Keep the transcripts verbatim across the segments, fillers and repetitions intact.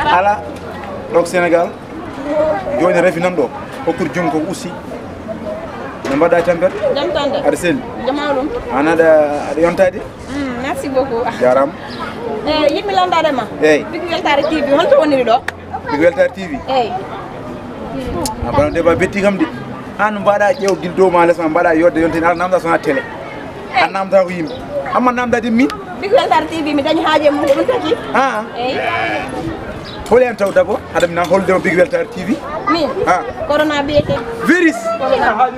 Ala ɗo ko Sénégal. Jooni refi nan ɗo. Hokkude junngo ko usti. No mbaɗɗa e tampere? Jam tan de. Aɗa selli? Jam mawɗum. An aɗa, aɗa yontaade? Mm, merci beaucoup. Jaaraama. Eh, yiɗmi landaade ma. Eey. Big Weltare T V, honto woniri ɗo? Big Weltare T V? Eey. A bana deba betti kam de. An mbaɗa ƴeew gil dow ma les ma mbaɗa yodde yonte ni ala namda sona télé. An namda ko yimɓe. Amma namda de min. Big Weltare T V mi dañi haaje mum ko ɗum taki. Ah. Eey. Holi en taw d'abord, haɗa mi nan holde o Big Weltare T V? Min? Ah. Corona biyete. Virus? Corona.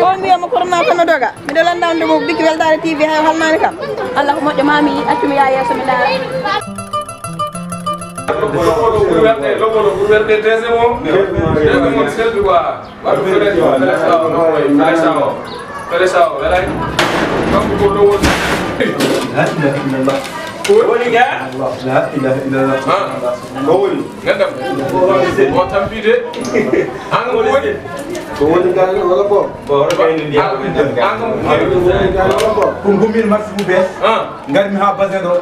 O mbiyamo corona tan no doga. Miɗo lannda on ɗum Big Weltare T V hay o halnaani kam. Allah ko moƴƴo ma mi accu mi yaa yeeso mi ndaara. Lobo no ɓuri welde, lobo no ɓuri welde deuxième o. Deuxième o seldu quoi. Waɗu fele, fele sawo, no way, fele sawo. Fele sawo, welay. Kanko ko lobo. La ilaha illallah. Ko woni ga? Allah, la ilaha illallah. Ah. Ko woni? Nandam. O tampi de. An ko woni? Ko woni ga wala ko? Ko woni ga ni? An ko woni ga wala ko? Ko ngummi match bu bees. Ah. Ngarmi ha basin ɗo.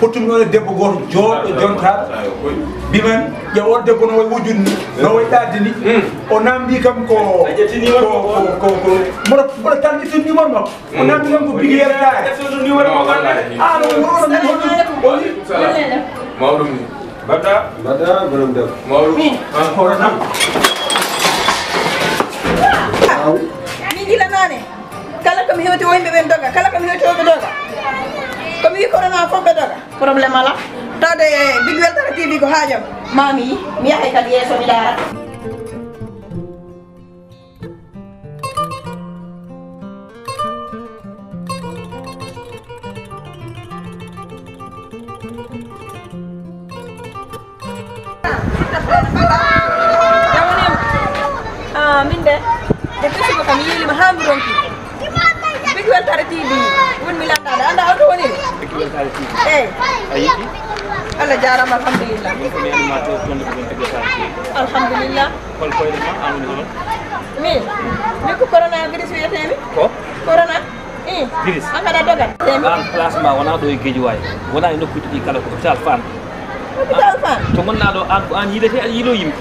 Pottumi ɗon e debbo gooto jooɗɗo jontaɗo. Mbiman ƴeew o debbo no wayi wujjude ni, no wayi ɗaadde ni. Mm. O namdi kam ko, ko, ko, ko, ko, mboɗo, mboɗo tan ƴettude numéro makko. O namdi kam ko Big Weltare. Ƴettude numéro makko. Ah, no wuro min hoɗum. O wi. Mawɗum ni. Mbaɗɗa? Mbaɗɗa, borom debbo. Mawɗum. Min. Ah. Hoore tan. Aw. Min gila naane. Kala ko mi hewti o yimɓe ɓen doga, kala ko mi hewti o ɓe doga. Ko mi wi corona fof ɓe doga. Problème ala. Tawde Big Weltare T V ko haajam. Ma mi yi, mi yahay kadi yeeso mi daara. Ah, min de, de pisuba kam yiilima haa mi ronki. Big Weltare T V, won mi landaade. Anda on to woni? Big Weltare T V. Eey. A yiɗi? Allah jaaraama, alhamdulillah. Min ko mi animateur toon ko Big Weltare T V. Alhamdulillah. Hol koyɗe ma, an woni hono? Min? Min ko coronavirus wiyetee mi. Ko? Corona? Eh, virus. An kadi a dogat. An place ma wona ɗo e Guédiawaye. Wona e nokkuuji ɗi kala ko hôpital Fann. Hôpital Fann? To ngonɗa ɗo an ko an yiidete aɗa yiilo yimɓe.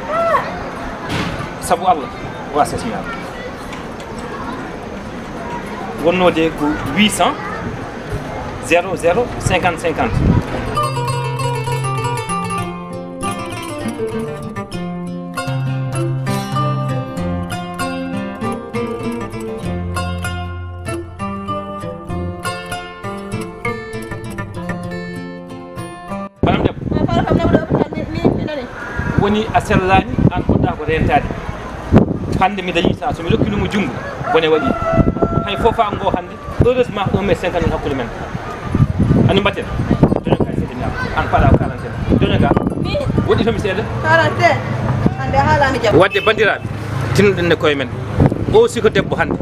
Ah. Sabu Allah. Wa sesiyam. Wonnode ko huit cent, zéro zéro, cinquante, cinquante. Madame Debbo. Ah, fala kam nawɗo hôpital mi, mi, mi nani. Woni a sellaani, an poɗɗa ko rentaade. Hannde mi dañi sa, so mi rokki ɗum junngo, bone waɗi. Hay fofa ngo hannde, heureusement un mètre cinquante hakkunde men. Ani mbatten. Doño ka seeɗa mi an. An paɗa ko quarantaine. Doño ka. Mi? Woɗɗi to mi seeɗa. Quarantaine. Hannde a haalani jam. Wadde banndiraaɓe, tinnoɗen e koye men. O siko debbo hannde.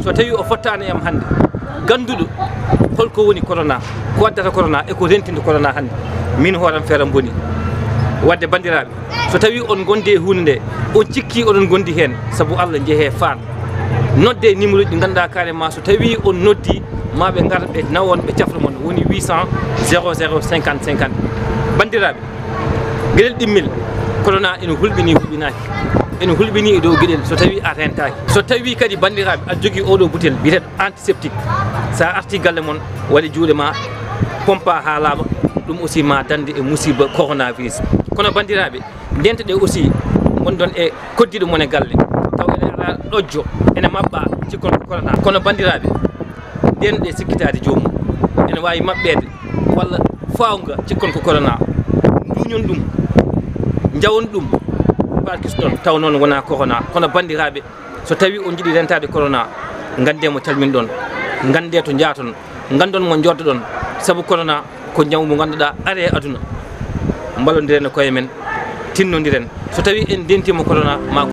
So tawi o fottaani e am hannde, gannduɗo holko woni corona, ko addata corona e ko rentinde corona hannde, min hooram feeram boni. Wadde banndiraaɓe, so tawi on ngondi e huunde nde, on cikki oɗon ngondi heen, sabu Allah njehee Fann. Nodde numéro ji ɗi ngannduɗaa carrément so tawi on noddi, ma ɓe ngar ɓe nawon ɓe cafra mon, woni huit cent, zéro zéro, cinquante, cinquante. Banndiraaɓe, Geɗel ɗimmel, corona ene hulɓini, hulɓinaaki. Ene hulɓini e dow geɗel so tawi a rentaaki. So tawi kadi banndiraaɓe aɗa jogii oɗo butel biyeteeɗo antiseptique, so a arti galle mon, waɗe juuɗe ma, pompa haa laaɓa, ɗum aussi ma dande e musiba coronavirus. Kono banndiraaɓe, ndente ɗe aussi ngonɗon e koddiiɗo mon e galle, taw ene ara ɗojjo, ene maɓɓa, cikkon ko corona. Kono banndiraaɓe, nden ɗe sikkitaade joomum. Ene waawi maɓɓeede walla faawnga cikkon ko corona. Nduñon ɗum, njawon ɗum, parkisɗon, taw noon wonaa corona. Kono banndiraaɓe, so tawii on njiɗi rentaade corona, nganndee mo calminɗon, nganndee to njaaton, nganndon mo njoddoɗon, sabu corona ko ñaw mo ngannduɗaa are e aduna. Mballondiren e koye men, tinnondiren. So tawii en ndentiima corona, ma